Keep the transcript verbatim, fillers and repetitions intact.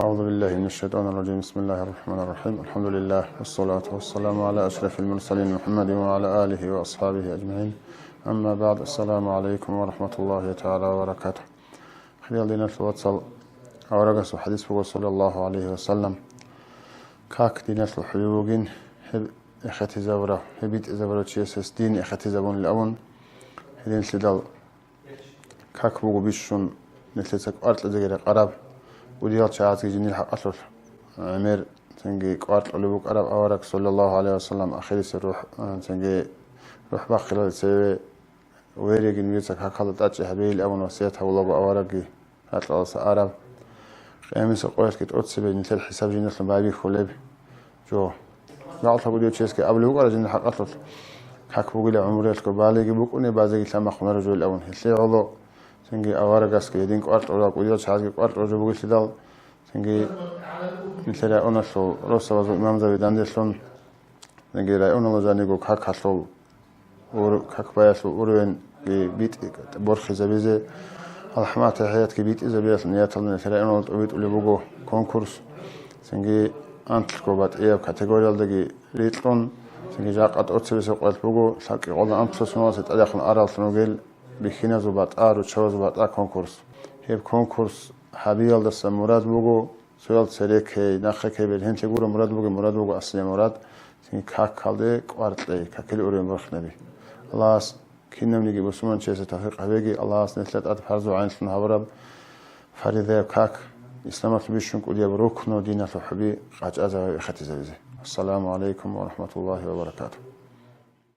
أعوذ بالله من الشيطان الرجيم. بسم الله الرحمن الرحيم. الحمد لله، والصلاة والسلام على أشرف المرسلين محمد وعلى آله وأصحابه أجمعين. أما بعد، السلام عليكم ورحمة الله تعالى وبركاته. Хириял диналъул вацал, аварагасул хадис буго, саллаллаху гӀалайхи ва саллям: «Как диналъул хӀуби бугин, гьеб эхетизабурав, гьеб битӀизабурав чиясес дин эхетизабунилан абун, гьединлъидал как буго бищун нилъеца кӀваркьизеги рекъараб, кӀудиял чагӀазги жиндир хӀакъалъулъ гӀемер, цинги кӀваркьулеб букӀараб авараг, саллаллаху гӀалайхи ва саллям, ахирисеб рухӀ, цинги рухӀ бахъилел цеве верегин вецал какалда тӀачӀи гьабейил», – абун васият гьавулаго аварагги ракьалдаса араб. Къиямасеб къоялъги тӀоцебе нилъер хӀисаб жиндалъун байбихьулеб жо. Жакъа кӀудияв чиясги абулеб букӀараб жиндир хӀакъалъулъ: «Как бугила гӀумруялъго балиги букӀуни, базеги лъаб махъунареб жойил», – абун. Гьелъие гӀоло цинги аварагасги гьедин кӀваркьура, кӀудиял чагӀазги кӀваркьура жо бугелъидал, цинги нилъер районалъул росабазул имамзаби данделъун, цинги районалда жаниго какалъул ур-, как баялъул уровеньги битӀи-, борхизабизе, алхӀамат-тахӀиятги битӀизабиялъул нияталда нилъер районалда тӀобитӀулеб буго конкурс. Цинги анлъго батӀияб категориялдаги рикьун, цинги жакъа тӀоцебесеб къоялъ буго, лъабкӀи къоло анлъго соналъ тӀадехун араллъун ругел бихьиназул батӀа, руччабазул батӀа конкурс. Гьеб конкурс гьабиялдаса мурад буго, цоял цереккей, нахъеккей, бергьенлъи гуро мурад бугеб, мурад буго аслияб мурад, цинги какалде кӀваркьей, какил уровень борхинаби. Аллагьас кинавниги бусурманчиясе тавфикъ гьабеги, Аллагьас нилъер тӀад парзу гӀайнлъун гьабураб фаридаяб как, исламалъул бищун кӀудияб рукну диналъул хӀуби къачӀазе ва эхетизабизе. Ассаламу гӀалайкум ва рахӀматуллагьи ва баракатугь.